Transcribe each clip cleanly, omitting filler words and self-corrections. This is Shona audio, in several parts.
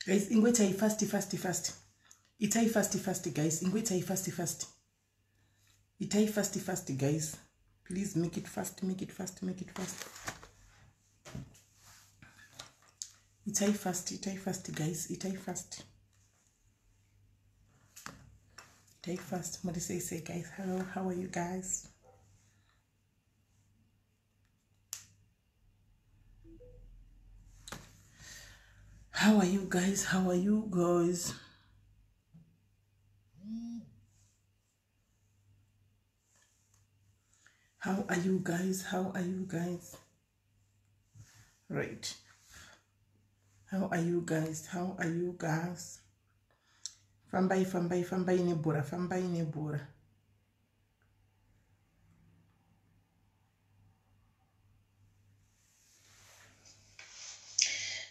Guys, ingoitai fast fast fast. Itai fast fast guys, ingoitai fast fast. Itai fast fast guys. Please make it fast, make it fast, make it fast. Itai fast, itai fast guys, itai fast. Itai fast. What do say say guys? Hello, how are you guys? How are you guys? How are you guys? How are you guys? How are you guys? Right. How are you guys? How are you guys? Fambai, fambai, fambai nebhora, fambai nebhora.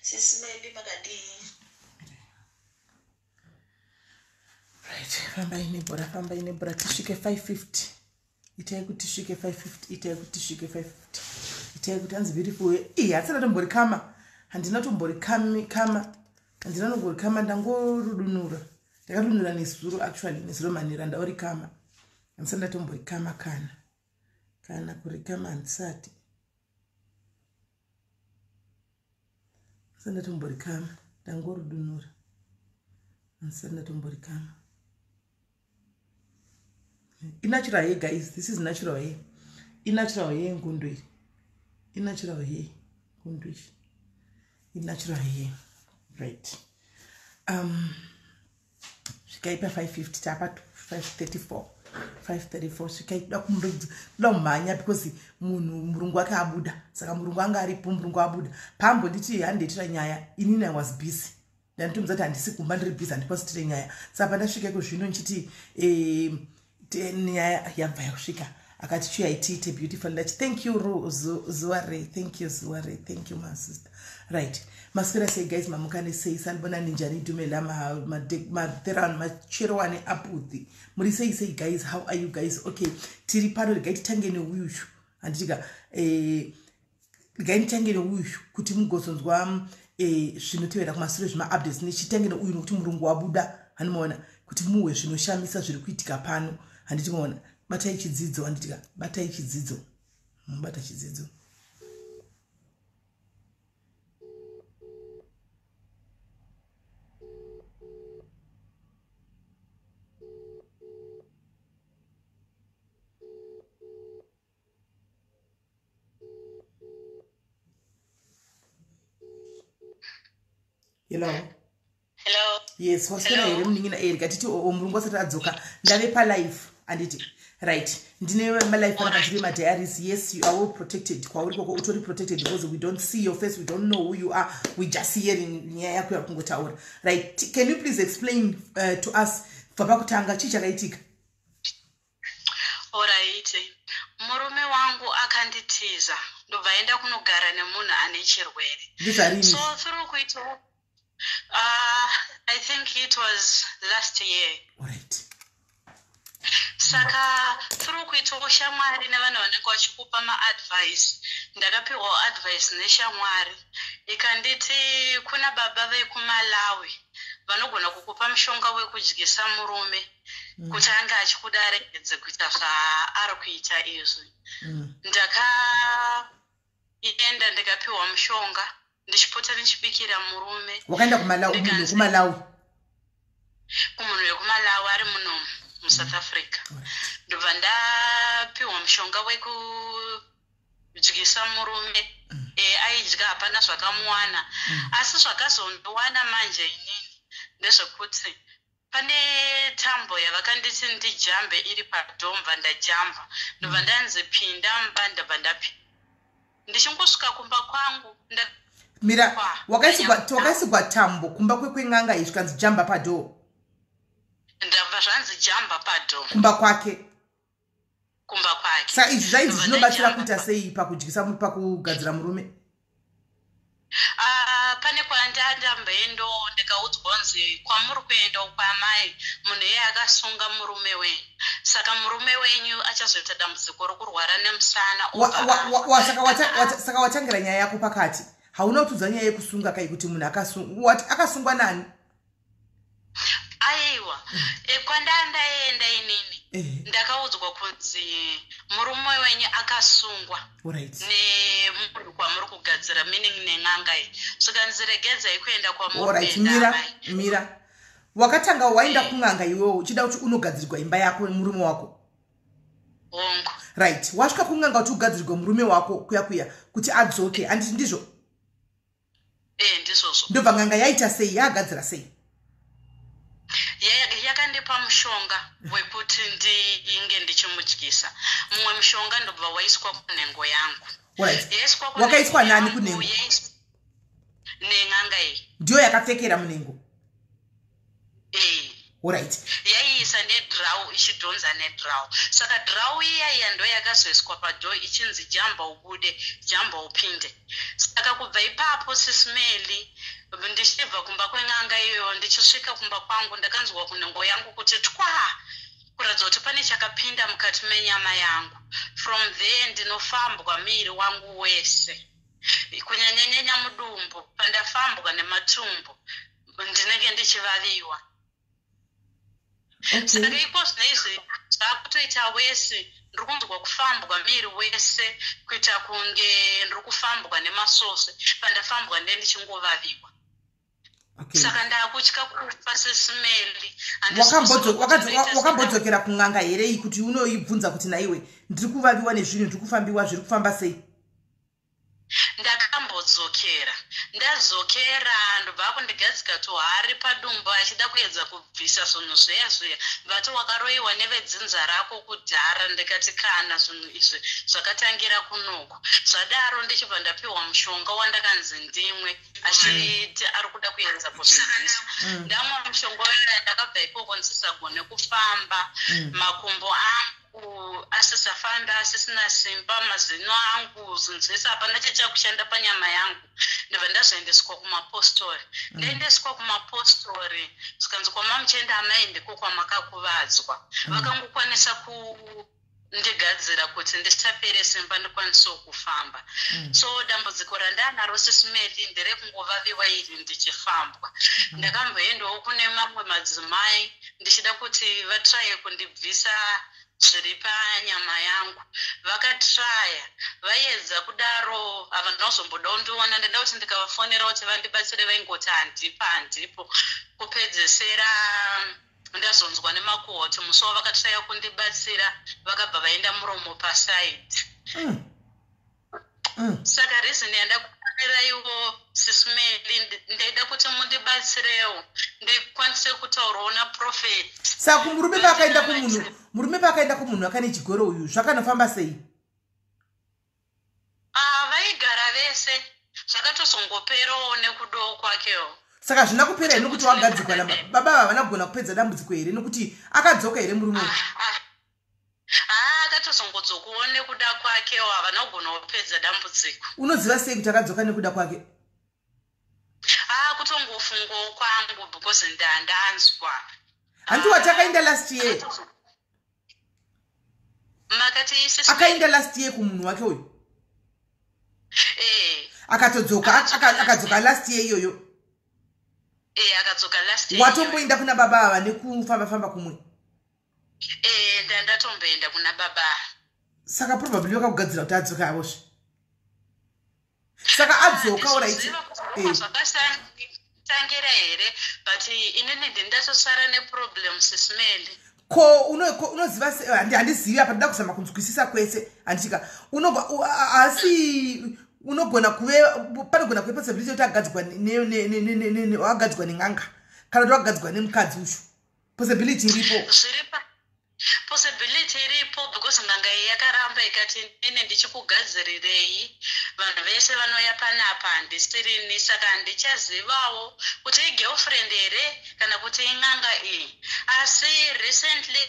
Sisi Melly makadii? Right, fambai nebhora, fambai nebhora tisvike 550. Itai kuti tisvike 550, itai kuti tisvike 550. Itai kuti hanzi beautiful. Ii, hatisana tomborikama. Handina tomborikama. Handina tomborikama ndangorudunura. Ndakadunura nezuro actually, nezuro manheru ndaurikama. Handisati ndatomborikama kana. Kana kurikama handisati. Handisati ndatomborikama. Ndangorudunura. Handisati ndatomborikama. Inatural hair guys, this is natural hair. Inatural hair ngundu iri. Inatural hair ngundu iri. Inatural hair. Right. Svikai pa 550 tapa 534. 534 svikai kuda kumhanya because munhu murungu wake abuda. Saka murungu anga aripo, murungu abuda. Paambonditi handiitira nyaya, inini I was busy. Ndanditomudza kuti handisi kumba, ndiri busy, handikwanisi kuitira nyaya. Saka pandasvika iko zvino ndichiti nyaya yabva yakusvika. Akati chiuyai tiite beautiful. Ndati thank you Zuware, thank you Zuware, thank you my sister. Right. Maswera sei guys, mamukane sei, sanibonani njani, dumela matheran macherowane aputhi. Muri sei sei guys, how are you guys? Okay, tiri pano regai titange neuyu. Handitika regai nditange neuyu kuti mugozonzwa zvinotevera kumasure zvema-updates. Ndichitange neuyu nokuti murungu wabuda, handimaona kuti muhwe zvinoshamisa zviri kuitika pano. Handiti maona, batai chidzidzo, handitika batai chidzidzo, mubata chidzidzo. Hello. Hello. Yes, waswera here munin'ina? Rega titi murungu asati adzoka. Ndave palife, handiti? Right. Ndine malife panapa, ndine madiaries. Yes, you are all protected. Kwauri koko utori protected because we don't see your face, we don't know who you are. We just hearing nyaya yako yakungotaura. Right. Can you please explain to us kubva pakutanga chii chakaitika? Alright. Murume wangu akanditiza ndobva aenda kunogara nemunhu ane chirwere. Ndizvarini? So through kuita I think it was last year. Alright. Saka through kuitawo shamwari nevanhu vanenge vachikupa maadvice, ndakapiwawo advice neshamwari ikanditi kuna baba vekuMalawi vanogona kukupa mushonga wekudyisa murume kuti ange achikuda aregedze kuita zvaari kuita izvi. Ndakaenda ndikapiwa mushonga ndichipota ndichibikira murume. Wakaenda kuMalawi, munhu wekuMalawi? Kumunhu wekuMalawi ari munomu muSouth Africa. Ndobva ndapiwa mushonga wekudyisa murume. Aidya hapana zvakamuwana. Asi zvakazondiwana manje inini ndezvekuti pane tambo yavakanditi ndijambe iri padhomba, ndajamba. Ndobva ndanzi pinda mumba, ndobva ndapinda. Ndichingosvika kumba kwangu Mira, wakaisirwa tambo kumba kwekwen'anga izvi kanzi jamba padhoo. Ndabva zvanzi jamba padhoo. Kumba kwake. Kumba kwake. Saka izvi zvainzi zvinobatsira kuita sei pakudyisa, pakugadzira murume? Pane kwandandamboendawo ndikaudzwa kunzi kwamuri kuenda kwamai munhu iye akasunga murume wenyu, saka murume wenyu achazoita dambudziko rokurwara nemusana. Saka watangira nyaya yako pakati. Hauna kutiudza nyaya yekusunga kai, kuti munhu akasungwa, akasungwa nani? Aiwa, kwandandaenda inini, ndakaudzwa kunzi murume wenyu akasungwa nemunhu kwamuri kugadzira, meaning nen'anga iyi. Zvikanzi regedzai kuenda kwamuri kuenda, Mira. Amai. Mira, wakatanga waenda kun'anga iwewo uchida kuti unogadzirwa imba yako nemurume wako? Hongu. Right, wasvika kun'anga kuti ugadzirwe murume wako kuya kuya kuti adzoke, handiti ndizvo? E, ndizvozvo. Ndobva n'anga yaita sei? Yaagadzira sei? Yakandipa mushonga wekuti ndinge ndichimudyisa. Mumwe mushonga ndobva waiswa kunhengo yangu. Yaiswa kunhengo Wakaiswa nani yangu, kunhengo? Nen'anga iyi. Ndiyo yakapfekera munhengo? E. Yaiisa nedrau, ichidhonza nedrau. Saka drau iya iya ndo yakazoiswa padoor, ichinzi jamba ubude, jamba upinde. Saka kubva ipapo, Sis Melly, ndichibva kumba kwen'anga iyoyo ndichisvika kumba kwangu, ndakanzwa kunhengo yangu kuti twa, kuratidza kuti pane chakapinda mukati menyama yangu. From there ndinofambwa muviri wangu wese, kunyanyanyanya mudumbu. Pandafambwa nematumbu ndinenge ndichivaviwa. Saka iko zvinoizvi zvakutoita wese, ndiri kunzwa kufambwa muviri wese, kuita kunge ndiri kufambwa nemasose. Pandafambwa nde ndichingovaviwa. Saka ndakutya kufa, Sis Melly. Wakambodzokera kun'anga here iyi kuti unoibvunza kuti, naiwe, ndiri kuvaviwa nezvinhu, ndiri kufambiwa, zviri kufamba sei? Ndakambodzokera. Ndadzokera, ndobva kundigadzika tuhari padumbu, achida kuedza kubvisa zvinhu zviya zviya. Vati wakaroyiwa nevedzinza rako kudhara. Ndikati kana, zvinhu izvi zvakatangira kunoku. Zvadaro ndichibva ndapiwa mushonga wandakanzi ndimwe, achiti ari kuda kuedza kuzvibvisa. Ndamwa mushonga uya, ndakabva ikoko ndisisagone kufamba. Makumbo angu asisafambi, asisina simba, mazino angu, zvinhu zvese hapana chichakushanda panyama yangu. Ndobva ndazoendeswa kumapostori. Ndaendeswa kumapostori, zvikanzi kwamamuchienda amai ndiko kwamakakuvadzwa. Vakangokwanisa kundigadzira kuti ndisapere simba, ndikwanisewo kufamba. So dambudziko randanaro, Sis Melly, nderekungovaviwa iri ndichifambwa. Ndakamboendawo kune mamwe madzimai ndichida kuti vatraye kundibvisa zviri panyama yangu. Vakatraya, vaedza kudaro, havana kuzomboda kundiona. Ndenda kuti ndikavafonera kuti vandibatsire, vaingoti handipo, handipo. Kupedzesera ndazonzwa nemakuhwa kuti musi wavakatraya kundibatsira vakabva vaenda muromo paside. Saka reason yandakufonera, Sis Melly, ndaida kuti mundibatsirewo ndikwanise kutaurawo naprophet. Saka murume paakaenda kumunhu, murume paakaenda kumunhu akane chigoro uyu, zvakanofamba sei? Ah, vaigara vese. Zvakatozongoperawo nekudawo kwakewo. Saka hazvina kupera here nokuti wagadzikwa nababa? Havana kugona kupedza dambudziko here, nokuti akadzoka here murume uyu? Haa, akatozongodzokawo nekuda kwakewo. Havana kugona kupedza dambudziko. Unoziva sei kuti akadzoka nekuda kwake? Haa, kutongofungawo kwangu, because ndanzwa. Hanti wati akaenda last year? Makati, Sis? Akaenda last year kumunhu wake uyu? Eh. Akatodzoka, akadzoka last year iyoyo? Eh, akadzoka last year. Watomboenda kuna baba ava nekufamba famba kumwe? Eh, ndandatomboenda kuna baba. Saka probably vakakugadzira kuti adzoka avozve. Saka adzoka, alright. Zvakatangira here, but inini ndindatosara neproblem, Sis Melly. Ko unoziva handizivi apa, ndida kuzama kunzwisisa kwese, handitika asi unogona kuve, panogona kuve possibility yekuti agadzikwa agadzikwa nen'anga kana kuti wagadzikwa nemukadzi uyu. Possibility iripo. Zviripa, possibility iripo, because n'anga iyi yakaramba ikati inini ndichikugadzirirei, vanhu vese vanouya panapa handisirini. Saka handichazivawo kuti igirlfriend here kana kuti in'anga iyi. Asi recently,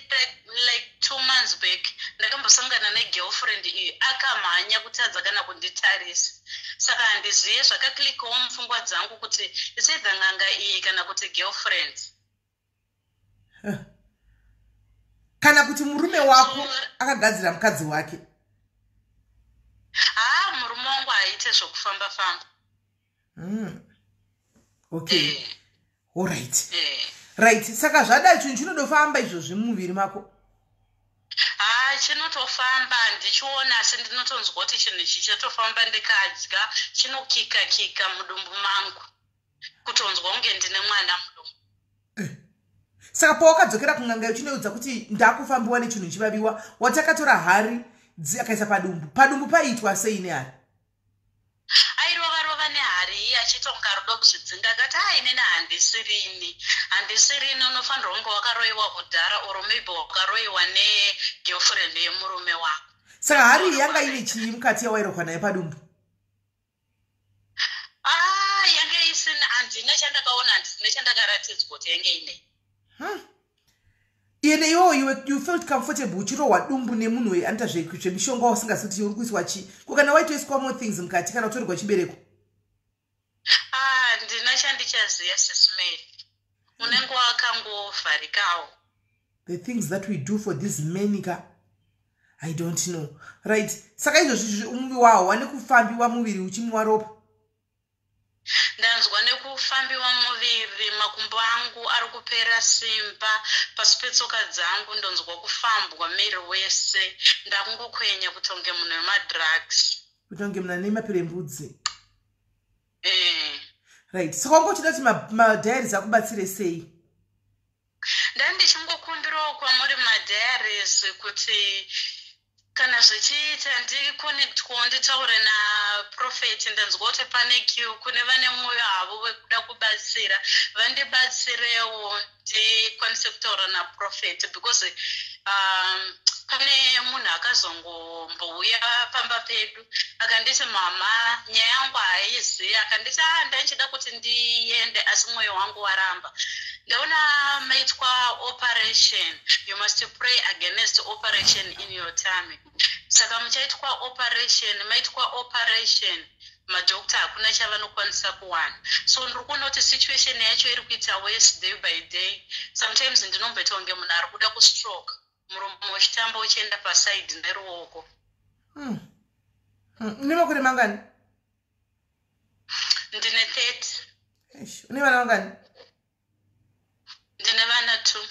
like 2 months back, ndakambosangana negirlfriend iyi, akamhanya kutadza kana kunditarisa. Saka handizive, zvakaclickawo mupfungwa dzangu kuti it's either n'anga iyi kana kuti girlfriend. Kana kuti murume wako akagadzira mukadzi wake. Haa, murume wangu haaite zvokufamba famba. Okay. Alright. Right, saka zvadai chinhu chinodofamba izvozvi mumuviri mako? Ha, chinotofamba, ndichiona, asi ndinotonzwa kuti chinhu ichi chatofamba. Ndikadya chinokika kika mudumbu mangu, kutonzwa kunge ndine mwana mudumbu. Saka pawakadzokera kun'anga, uchinoudza kuti ndakufambiwa nechinhu chivaviwa, watakatora hari akaisa padumbu, padumbu paiitwa sei nehari? Airova rova nehari iye, achitonga rudo kuzvidzinga. Akati, "A, inini handisirini, handisirini. Unofanirwa kunge wakaroyiwa kudhara, or maybe wakaroyiwa negirlfriend yemurume wako." Saka hari iyi yanga ine chii mukati yawairohwa naye padumbu? Ah, yange isina, handina chandakaona, handina chandakaratidzwa kuti yange inei. Ende iwewo you felt comfortable uchirohwa dumbu nemunhu anoita zvemishonga, usingazivi kuti uri kuiswa chii? Ko kana waitoiswa more things mukati, kana kutorerwa chibereko? Ah, ndina chandichaziva, Sis Melly. Unenge wakangovharikawo. The things that we do for these men ka, I don't know. Right, saka izvozvi umuviri wawo nekufambiwa muviri, uchimwiwa ropa? Ndanzwa nekufambiwa muviri, makumbo angu ari kupera simba, pasi petsoka dzangu ndonzwa kufambwa miri wese, ndakungokwenya kutonge munhu wemadrugs. Kutonge munhu ane mapirembudzi. Eh. Right, saka wanga uchida kuti madiaries akubatsire sei? Ndandichingokumbirawo kwamuri madiaries kuti kana zvichiita ndiconnectwawo, nditaure naprophet. Ndanzwa kuti pane queue, kune vane mwoyo havo wekuda kubatsira, vandibatsirewo ndikwanise kutaura naprophet, because pane munhu akazongombouya pamba pedu akanditi, "Mama, nyaya yangu haizi." Akanditi, "A, ndanchida kuti ndiende, asi mwoyo wangu waramba. Ndaona maitwa operation. You must pray against operation in your tummy. Saka muchaitwa operation, maitwa operation, madhokta hakuna chavanokwanisa kuwana." So ndiri kuona kuti situation yacho iri kuita worse day by day. Sometimes ndinomboita kunge munhu ari kuda kustroke, muromo uchitamba uchienda pasaidi neruoko. Une makore mangani? Ndine 30. Eish, une vana vangani? Ndine vana 2.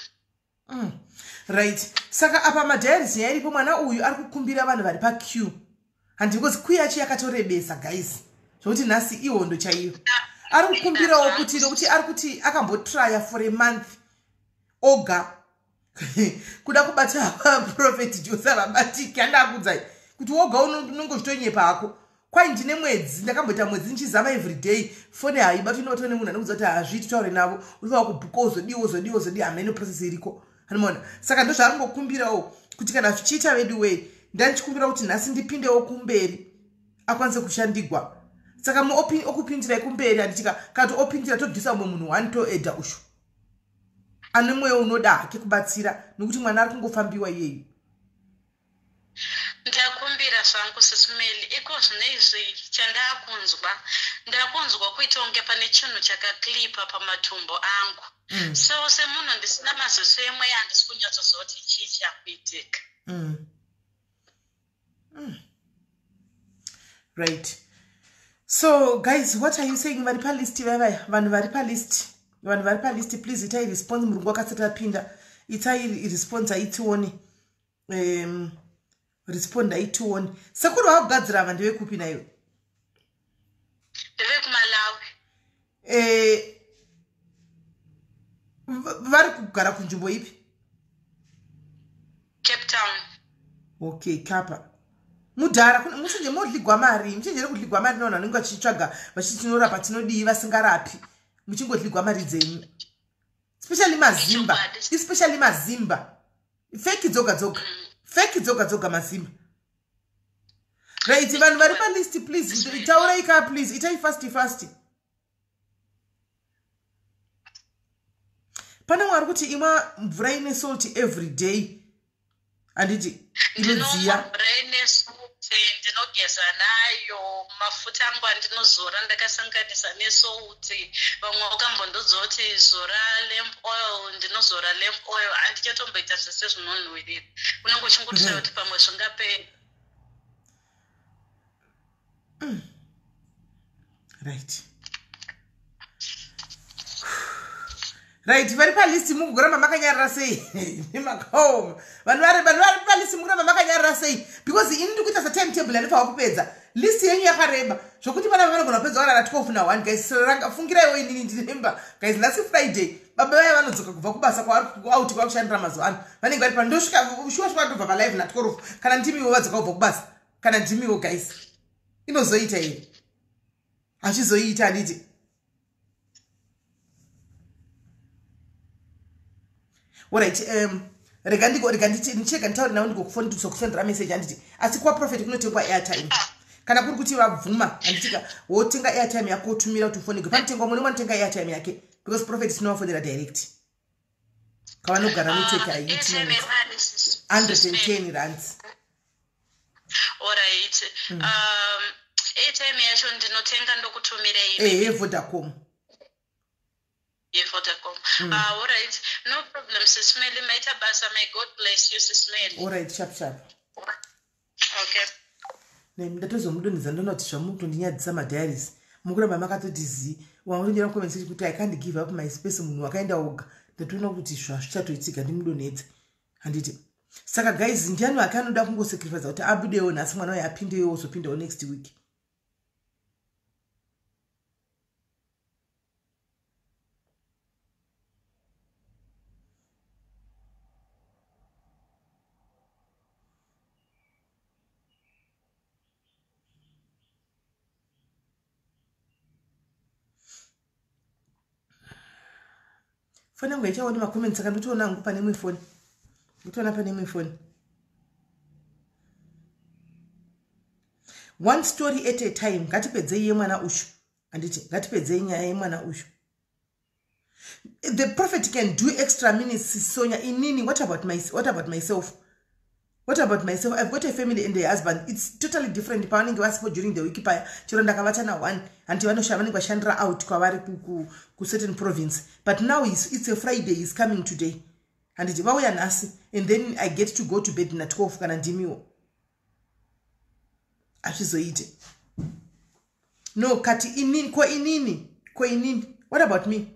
Right, saka apa madiaries, nyaya iripo, mwana uyu ari kukumbira vanhu vari paqueue, handi? Because queue yacho yakatorebesa, guys, zvokuti nhasi ihondo chaiyo. Ari kukumbirawo kuti, nokuti ari kuti akambotrya for a month oga kuda kubata Prophet Jose, vabatiki. Handakudzai kuti woga unonge uchitonyepa hako. Kwai ndine mwedzi, ndakamboita mwedzi ndichizama everyday, foni haibatwi, inobatwa nemunhu anokudza kuti hazviiti, taure navo, unofanira kubhuka, uzodiwa, uzodiwa, uzodiwa, hamene process iriko, anomaona. Saka ndozvaari kungokumbirawo kuti kana zvichiita vedu wei, ndandichikumbira kuti nhasi ndipindewo kumberi akwanise kushandigwa. Saka okupindirai kumberi, handitika? Kana kuti opindira, tobvisa mumwe munhu one, toedha ushu ane mweya unoda hake kubatsira, nokuti mwana ari kungofambiwa iyeyu. Ndakumbira zvangu, Sis Melly. Iko zvino izvi chandakunzwa, ndakunzwa kuita kunge pane chinhu chakaklipa pamatumbo angu. So semunhu ndisina maziso emweya, handisi kunyatsoziva kuti chii chakuitika. Right, so guys, what are you saying? Vari palist vavaya, vanhu vari palist, vanhu vari palist, please itai response. Murungu akasati apinda, itai response, aitione. Respond, aitione. Sekuru vakugadzira ava ndevekupi naiwe? NdevekuMalawi. Vari kugara kunzvimbo ipi? Cape Town. Okay, kapa mudhara, muchenje modligwa mari, muchenjere kudligwa mari nevanhu vanenge vachitsvaga vachiti tinorapa, tinodii, vasingarapi, muchingodligwa mari dzenyu, especially mazimba. Ichokwadi. Especially mazimba, fake dzoga dzoga, fake dzoga dzoga, mazimba. Right, vanhu vari palist, please taurai ka, please itai fast fast. Pane mwe ari kuti imwa mvura ine salt every day, handiti? Ndinomwa Inodziya. mvura ine salt, ndinogeza nayo, mafuta angu andinozora ndakasanganisa nesalt. Vamwe vakambondiudza kuti zora lamp oil, ndinozora lamp oil. Handichatomboita zvese zvinonhuhwirira, unenge uchingotsvaya kuti pamwe zvingapera. Right. Right, vari palist mukugoramba makanyarara sei? Nemakaoma. Vanhu vari palist mukuramba makanyarara sei? Because ini ndiri kuita satimetable yandifanwa kupedza. List yenyu yakareba zvokuti vana vanogona kupedza varara 12 na1 guys. Fungiraiwo inini ndinemba guys. Nhasi Friday, baba vaya vanodzoka kubva kubasa kwaauti kwakushandira mazuva ano, vanenge vari pano. Ndosvika shuwa shuwa ndobva palive na12. Kana ndimiwo vadzoka kubva kubasa, kana ndimiwo guys, inozoita here? Hazvizoita, handiti? Alright, rega ndiko, rega nditi ndichirega nditaure navo, ndikokusendera message, handiti? Asi kwaprophet kunotengwa airtime. Kana kuri kuti vabvuma, handitika? Wotenga airtime yako, wotumira kuti ufonegwe. Panotengwa munhu umwe anotenga airtime yake, because prophet tinovafonera direct kavanogara. Network haiiti. 110 rands. Alright, airtime yacho ndinotenga ndokutumirei? Ehe, Vodacom. YeVodacom. Ah, alright, no problem, Sis Melly. Maita basa. May God bless you, Sis Melly. Alright, sharp sharp. Okay. Ndatozomudonhedza, ndoona kuti zvamukutondinyadzisa madiaries, mukuramba makatoti zi wangotonyora comment section kuti, "I can't give up my space." Munhu wakaenda oga. Ndatoona kuti zvazvichatoitika, ndimudonhedze, handiti? Saka guys, ndiani wake anoda kungosacrifica kuti abudewo nhasi, mwana uyo apindewo, ozopindawo next week? Foni yangu haichaoni macomments, saka ndotoona hangu pane imwe foni, ndotoona pane imwe foni. One story at a time. Ngatipedzei yemwana uyu, handiti? Ngatipedzei nyaya yemwana uyu. The prophet can do extra minutes, Sonya. Inini, what about myself? What about myself? I've got a family and a husband. It's totally different pavanenge vasipo during the week paya. Chero ndakavata na1, hanti vanenge vashandira out kwavari kucertain province. But now it's a Friday, is coming today, handiti? Vauya nhasi and then I get to go to bed na12. Kana ndimiwo, hazvizoite. No, kati inini, ko inini, ko inini, what about me?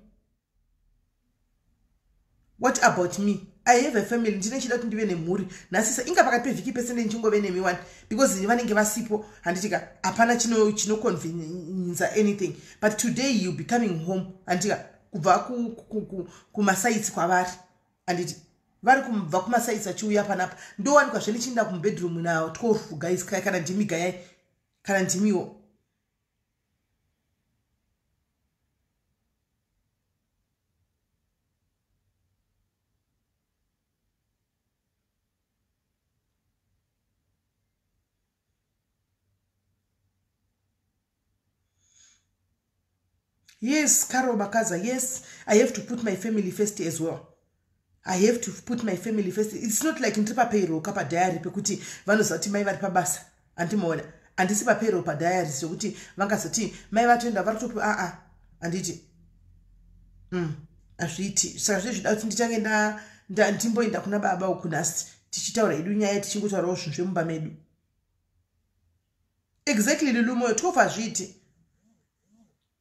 What about me? I have a family. Ndine chida kuti ndive nemhuri nhasisa. Inga pakati pevhiki pese ndichingove nemi one, because vanenge vasipo, handitika? Hapana chinoconvinza anything. But today you be coming home, handitika, kubva kumasites kwavari, handiti? Vari kubva kumasites vachiuya panapa, ndowanikwa zve ndichiinda kumubedroom na12 guys. Kana ndimi gayai, kana ndimiwo. Yes, Caro Makaza, yes, I have to put my family first as well. I have to put my family first. It's not like ndiri papayroll kapadiary pekuti vanoziva kuti mai vari pabasa. Handimaona, handisi papayroll padiary zvekuti vangazoti mai vatoenda, vari kutopi. Aa, handiti? Hazviiti. Saka zvezvida kuti nditange ndimboenda kuna baba uku nhasi, tichitaura hedu nyaya, tichingotaurawo zvinhu zvemumba medu. Exactly, Lulumoyo, 12 hazviiti,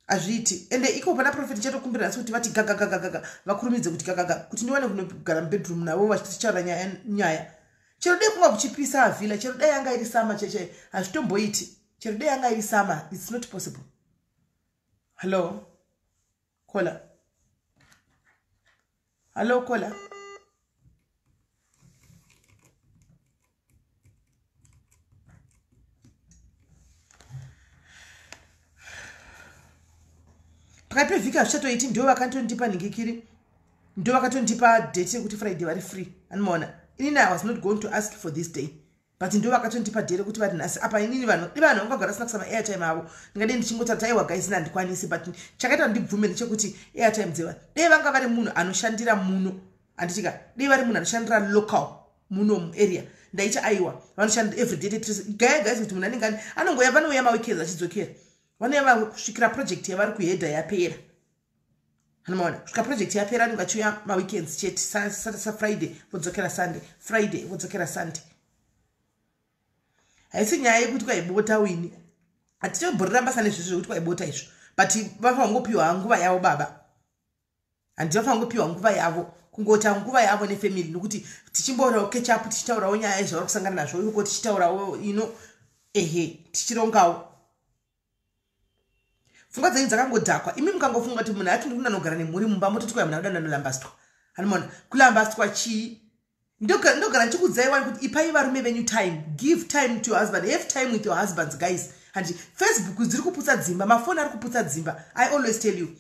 hazviiti. Ende iko pana prophet chatokumbira nhasi kuti vati gagagagagaga, vakurumidze kuti gagaga, kuti ndiwane kunogara mubedroom navo vachitaura nyaya. Nyaya chero dai kunga kuchipisa avhila, chero dai yanga iri summer cheche, hazvitomboiti. Chero dai yanga iri summer, it's not possible. Hello caller, hello caller. Pakati pevhiki hazvichatoiti. Ndo vakatondipa nhingikiri, ndo vakatondipa date yekuti Friday vari free. Anomaona, inini I was not going to ask for this day, but ndo vakatondipa day rekuti vari nhasi apa. Inini vanhu i vanhu vangagara sina kusama airtime avo, ndingadei ndichingotati aiwa guys, handikwanisi. But chakaita ndibvume ndechekuti airtime dzevanhu, dei vanga vari munhu anoshandira muno, handitika? Dei vari munhu anoshandira local muno muarea, ndaiti aiwa, vanoshandira everyday. Gaya guys, kuti munhu anenge anongoya, vanouya maweekends achidzokera, vanouya kusvikira project yavari kuhedha yapera. Anomaona, kusvika project yapera, anenge achiuya maweekends chete, saFriday vodzokera Sunday, Friday vodzokera Sunday. Haisi nyaya yekuti kwaibota wini, hatitomborira basa nezvizvo zvekuti kwaibota izvo, but vafangopiwa nguva yavo baba. Handiti vafanira kupiwa nguva yavo, kungoita nguva yavo nefamily, nokuti tichimborawo catch up, tichitaurawo nyaya yezvavari kusangana nazvo ikoko, tichitaurawo ino, ehe, tichirongawo. Pfungwa dzenyu dzakangodhakwa. Imi mukangofunga kuti munhu ati ndikunanogara nemhuri mumba, mototi kwai munhu akuda nanolambastwa. Hanimona kulambastwa chii? Ndogara ndichikudzai wani kuti ipai varume venyu time. Give time to your husband. Have time with your husbands, guys. Handi Facebook dziri kuputsa dzimba, mafoni ari kuputsa dzimba. I always tell you,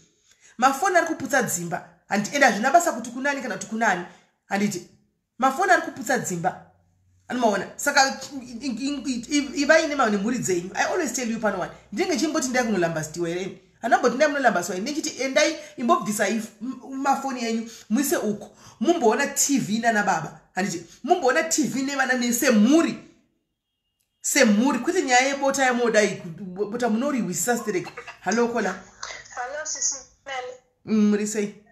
mafoni ari kuputsa dzimba. Handiti ende hazvina basa kuti kunani kana kuti kunani. Handiti mafoni ari kuputsa dzimba? Anomaona. Saka ivai nemhuri dzenyu. I always tell you pano wani, ndinenge chimboti ndai kunolambastiwa here? Handamboti ndai munolambasiwa. Ndinechiti endai, imbobvisai mafoni enyu, muise uko, mumboona TV nana baba. Handiti mumboona TV nevana semhuri, semhuri, kwete nyaya yebota yamodai. Bota munoriwisisa stereki. Hallo, caller. Hallo, sisi Mel. Muri sei?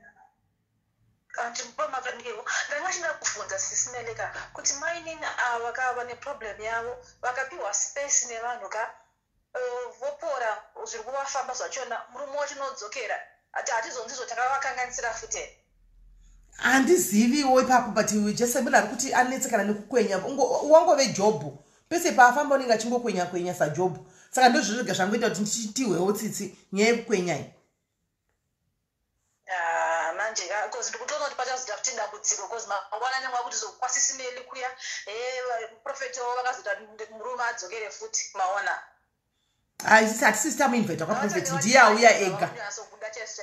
Ndimbomakandiwo. Ndanga chida kubvunza, sisi Mel ka, kuti mainini ava kava neproblem yavo, vakapiwa space nevanhu ka, vopora, zviri kuvafamba zvachona, murume wacho unodzokera, ati hatizonzizvo takavakanganisira futi? Handiziviwo ipapo, but just munhu ari kuti anetsekana nekukwenya. Wangove Jobhu, pese paafamba unenge achingokwenya kwenya saJobhu. Saka ndozvo zvega zvangoita kuti ndichitihwewo tsitsi, nyaya yekukwenyai. Ah, manje because ndikutoona kuti pachazoita futi dambudziko, because mangwana nengwa kuti zokwasisi Meli kuya, prophet wavo vakazoita murume adzokere futi, maona? Isisi hatisisi tamuinvita kwaprophet, ndiye auya ega.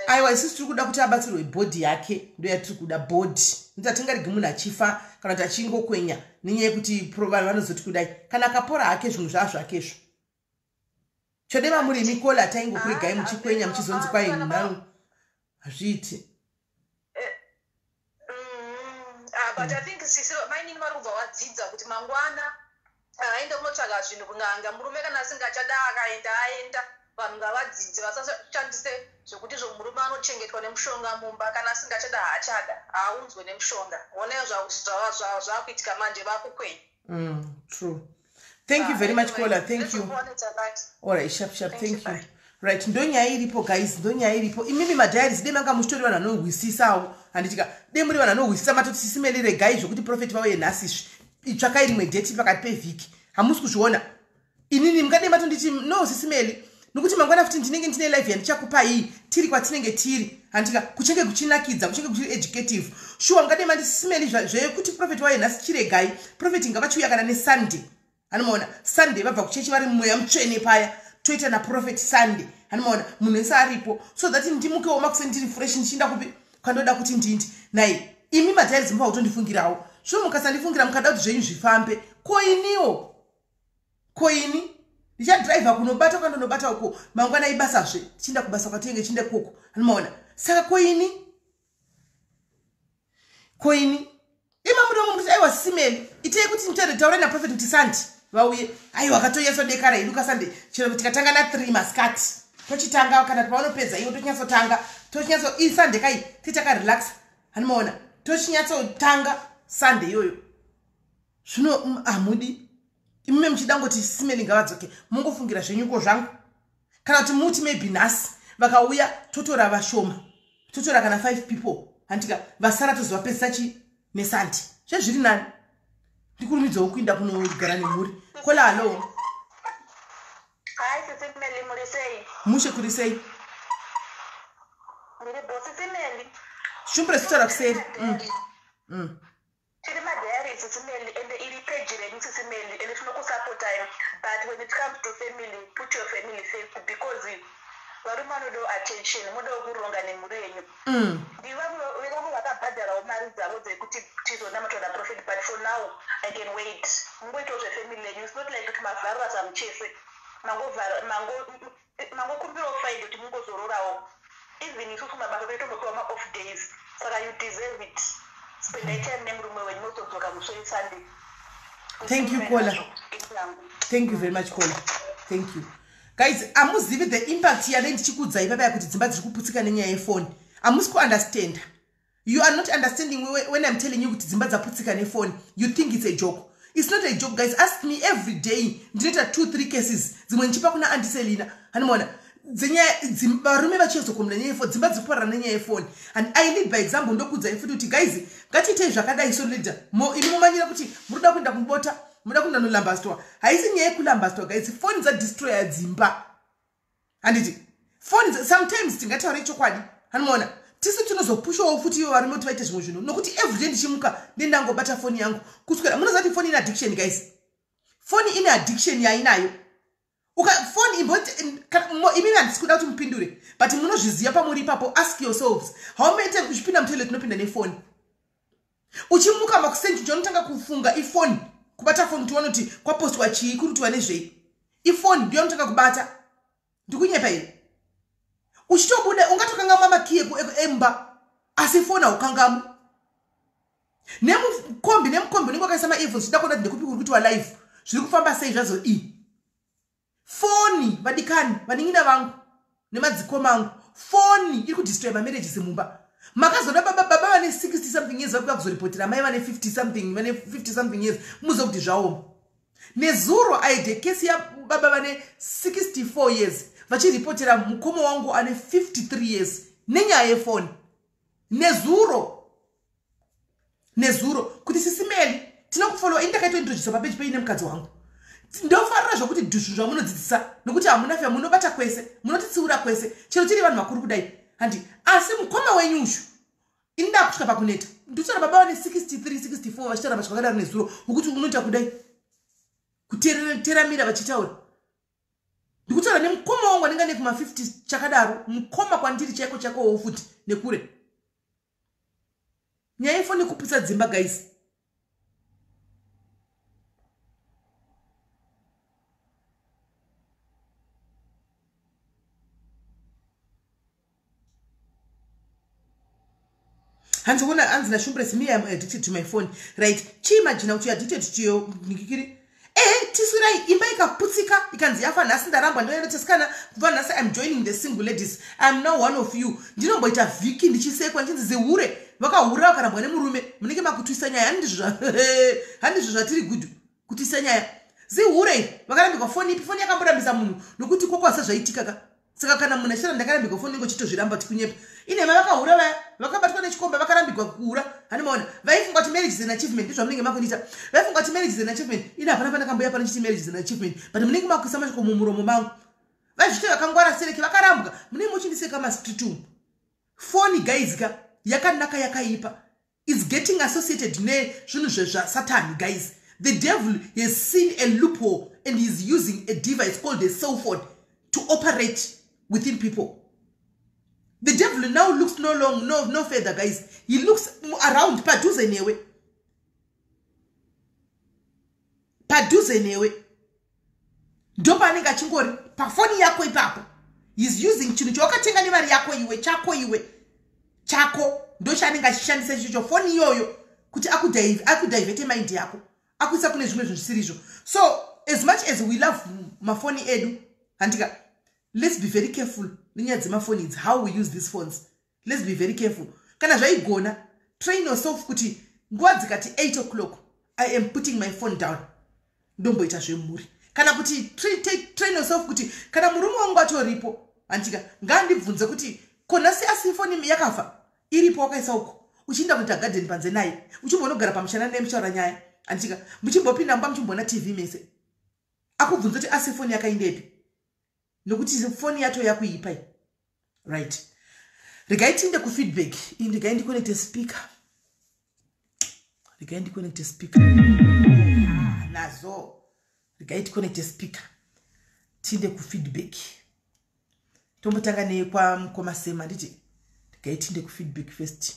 Aiwa, isusu tiri kuda kuti abatsirwe body yake, ndo yatiri kuda, body. Nokuti hatingaregi munhu achifa kana kuti achingokwenya nenyaya yekuti vanhu vanozoti kudai. Kana akapora hake, zvinhu zvaa zvakezvo. Chodema muri mikola, taingokuregai muchikwenya, muchizonzi kwai munhu hazviiti. But I think sisi mainini vari kubva vadzidza kuti mangwana aende kunotsvaga zvinhu kun'anga. Murume kana asingachada, akaenda, aenda. Vanhu ngavadzidze, vasashandise zvekuti zvo murume anochengetwa nemushonga mumba. Kana asingachada, haachada, haaunzwe nemushonga. Onayo zvaakuitika manje, vakukwenya. True. Thank you very much, caller. Thank you. Alright, sharp sharp. Thank you. Right, ndonyaya iripo, guys, ndonyaya iripo. Imimi madiaries, dei manga muchitori vanhu vanohwisisawo. Handitika dei muri vanhu vanohwisisa, matoti, "Sisi Meli, regai zvokuti prophet vauye nhasi, tsvakai rimwe date pakati pevhiki." Hamusi kuzviona. Inini mungadei matonditi, "No, Sisi Meli," nokuti mangwana futi ndinenge ndine live yandichakupai tiri kwatinenge tiri. Handika kuchinge kuchinakidza, kuchinge kuchiri educative, sure. Mungadei mandi, "Sisi Meli, zvekuti prophet vauye nhasi chiregai. Prophet ngavachiuya kana neSunday." Anomaona, Sunday vabva kuchechi vari mumweya mutsvene paya, toita naprophet Sunday. Anomaona, munhu wese aripo, so that ndimukewo makuseni ndiri fresh, ndichiinda kupi kwandoda kuti ndindi nai. Imi madiaries mufa kutondifungirawo. Zvino mukasandifungira, mukada kuti zvenyu zvifambe, koiniwo, koini ndichadhiraivha kunobata kwandonobata uko. Mangwana ibasazve, tichiinda kubasa kwatinenge chiinda ikoko. Anomaona, saka koini, koini ima mudomo muti, "Aiwa, Sisi Meli, itei kuti taurai naprophet kuti Sunday vauye." Aiwa, katonyatsodekara hedu kaSunday. Chero tikatanga na3 masikati, tochitanga kana pavanopedza ivo, tochinyatsotanga, tochinyatso iSunday kai, titakarelaxa. Hanimaona, tochinyatsotanga Sunday iyoyo. Zvino hamudi imime, muchida ngoti Sisi Meli ngavadzoke, mungofungira zvenyuko zvangu. Kana kuti muti maybe nhasi vakauya, totora vashoma, totora kana 5 people. Handika vasara tozovapedzisa chi neSunday. Zvezviri nani, ndikurumidzawo kuinda kunogara nemhuri. Caller, hallo. Hai, Sisi Meli, muri sei? Mushe, kuri sei? Ndiri bo, Sisi Meli. Shumbure sitaura kuseri. Tiri madiary, Sisi Meli, ende iri peji renyu, Sisi Meli, ende tinokusapotai, but when it comes to family, put your family first, because varume vanodawo attention, mudawo kuronga nemhuri yenyu. Ndivamwe vamwe vakabhadharawo mari dzavo dzekuti tizonamatwa naprophet, but for now I can wait. Mungoitawo zvefamily yenyu. It's not like kuti mavharira samuchese, mangokumbirawo Friday kuti mungozororawo. Even isusu mabasa toitombopiwa ma-off days, saka you deserve it. Spendai time nemurume wenyu, mozodzoka musi weSunday. Thank you, caller. Thank you very much, caller. Thank you. Guys, amuzivi the impact yane ndichikuudzai papaya kuti dzimba dziri kuputsika nenyaya yefoni. Hamusi kuunderstanda. You are not understanding when I'm telling you kuti dzimba dzaputsika nefoni. You think it's a joke. It's not a joke, guys. Ask me, every day ndinoita 2, 3 cases, dzimwe ndichipa kuna Andiselina. Hanimaona. Dzenyaya varume vachizokomna nyaya yefoni, dzimba dziri kuparara nenyaya yefoni. And I lead by example. Ndokuudzai futi kuti guys, ngatiitei zvakadai. So leader, imi mumanyira kuti munoda kuenda kubota, munoda kuenda nolambastwa. Haisi nyaya yekulambastwa, guys. Foni dzadestroya dzimba, handiti? Foni, sometimes tingataure chokwadi, hanomaona tisi tinozopushawo futi ivo varume kuti vaite zvimwe zvinhu, nokuti everyday ndichimuka ndendangobata foni yangu kuswera. Munoziva kuti foni ine addiction, guys? Foni ine addiction yainayo. Foni imimi handisi kuda kuti mupindure, but munozviziva pamuri ipapo. Ask yourselves how many times uchipinda mutoilet unopinda nefoni. Uchimuka makuseni, chaunotanga kufunga ifoni, kubata foni kuti uone kuti kwapostwa chii, kuri kutiwa nezvei. Ifoni ndiyo unotanga kubata. Ndikunyepa here? Uchitobuda ungatokangamwa makiyi emba, asi foni haukangamwi. Nemukombi unenge wakaisa maearphones, uchida kuona kuti ndekupi kuri kuitiwa live, zviri kufamba sei zvazo. I foni, vadikani, vanin'ina vangu nemadzikoma angu, foni iri kudestroy mamarriages mumba. Makazoda baba vane 60 something years vakuya kuzoripotera mai vane 50 something, vane 50 something years. Muzive kuti zvaoma. Nezuro aide kesi yababa vane 64 years vachiripotera mukoma wangu ane 53 years nenyaya yefoni. Nezuro kuti, "Sisi Meli, tinokufollowa. Ini ndakaitointrodusa papeji peine mukadzi wangu. Ndofarira zvokuti dhuzvu zvamunodzidzisa, nokuti hamuna fya, munobata kwese, munotitsiura kwese, chero tiri vanhu vakuru kudai, handi? Asi mukoma wenyu ushu, ini ndakusvika pakuneta." Ndikutaura baba vane 63, 64 vachitaura masvika akadaro nezuro, wokuti unoita kudai kuteramira vachitaura. Ndikutaura nemukoma wangu anenge ane kuma50 chakadaro, mukoma kwandiri chaiko chaikowo futi nekure. Nyaya yefoni kuputsa dzimba, guys. Hanzi kuona, hanzi naShumbresi, "Me, am addicted to my phone." Right, chiimagina kuti addicted to your nikikiri. Ehe, tisirai imba ikaputsika, ikanzi yafa nhasi, ndarambwa, ndoenda tesikana. Kubva nhasi I'm joining the single ladies, I'm now one of you. Ndinomboita vhiki ndichisekwa, ndichinzi zihure, vakahura, vakarambwa nemurume. Munenge makutwisa nyaya. Handizvo zvatiri good kutwisa nyaya. Zihure, vakarambirwa foni ipi? Foni yakamborambisa munhu nokuti kokwasa zvaitika ka. Saka kana munhu achitaura ndakarambirwa foni, inenge uchitozviramba kuti kunyepa. Inhema. Vakahura vaya vakabatwa nechikomba vakarambirwa kuhura, hanimaona vaifunga kuti marriage is an achievement. Ndizvamunenge makundiita. Vaifunga kuti marriage is an achievement. Ine hapana pandakamboya pano chiti marriage is an achievement, but munenge makuisa mashoko mumuromo mangu. Vaizvite vakangwara sereke, vakarambwa, munenge muchindiseka mastreet umu. Foni, guys ka, yakanaka, yakaipa, is getting associated nezvinhu zvesatani, guys. The devil has seen a loophole and is using a device called a cell phone to operate within people. The devil now looks no long, no further, guys. He looks around padhuze newe, padhuze newe ndopaanenge achingori pafoni yako ipapo. He's using chinhu chawakatenga nemari yako iwe, chako iwe, chako, ndochaanenge achishandisa ichocho, foni iyoyo, kuti akudiverte mind yako, akuisa kune zvimwe zvinhu zvisirizvo. So as much as we love mafoni edu, handika, let's be very careful nenyaya dzemafoni idzi, how we use these phones. Let's be very careful. Kana zvaigona, train yourself kuti nguva dzikati 8 o'clock, I am putting my phone down, ndomboita zvemhuri. Kana kuti train yourself kuti kana murume wangu atoripo, handika, ngaandibvunze kuti konhasi asi foni yakafa, iripo wakaisa uko, uchiinda kuita gadheni panze naye, uchimbonogara pamushana naye, muchitaura nyaya, handika, muchimbopinda mumba, muchimboona TV mese, akubvunza kuti asi foni yakaindepi, nokuti foni yacho yakuipai. Right, regai tiinde kufeedback iyi. Regai ndiconnecte speaker, regai ndiconnecte speaker. Ah, nazo. Regai ticonnecte speaker, tiinde kufeedback. Tombotanga nekwamukoma Sema, nditi regai tiinde kufeedback first,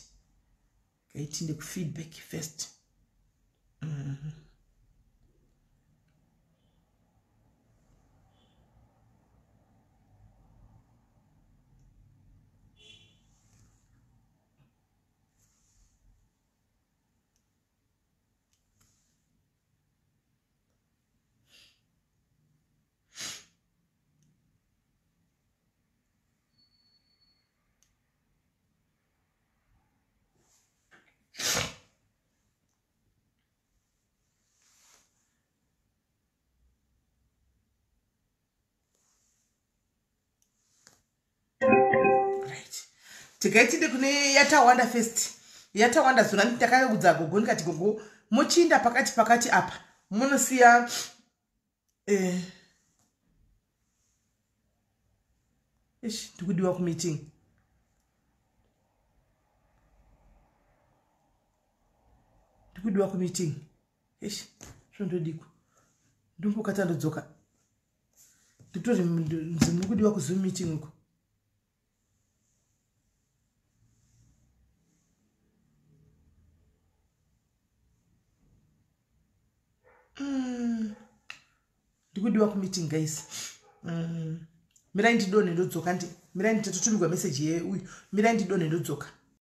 regai tiinde kufeedback first. Tigai tinde kune yatawanda first. Yatawanda zona ndakaudza gogo ndikati gogo muchiinda pakati pakati apa munosiya ish ndikudiwa kumeeting. Ndikudiwa kumeeting. Ish zvondodikwa. Ndombokata ndodzoka. Nditori ndikudiwa kuzoom meeting uko. Ndikudiwa kumeeting guys. Mirai ndidonhe ndodzoka ndi. Mirai nditotumirwa message yeuyu. Mirai ndidonhe ndodzoka.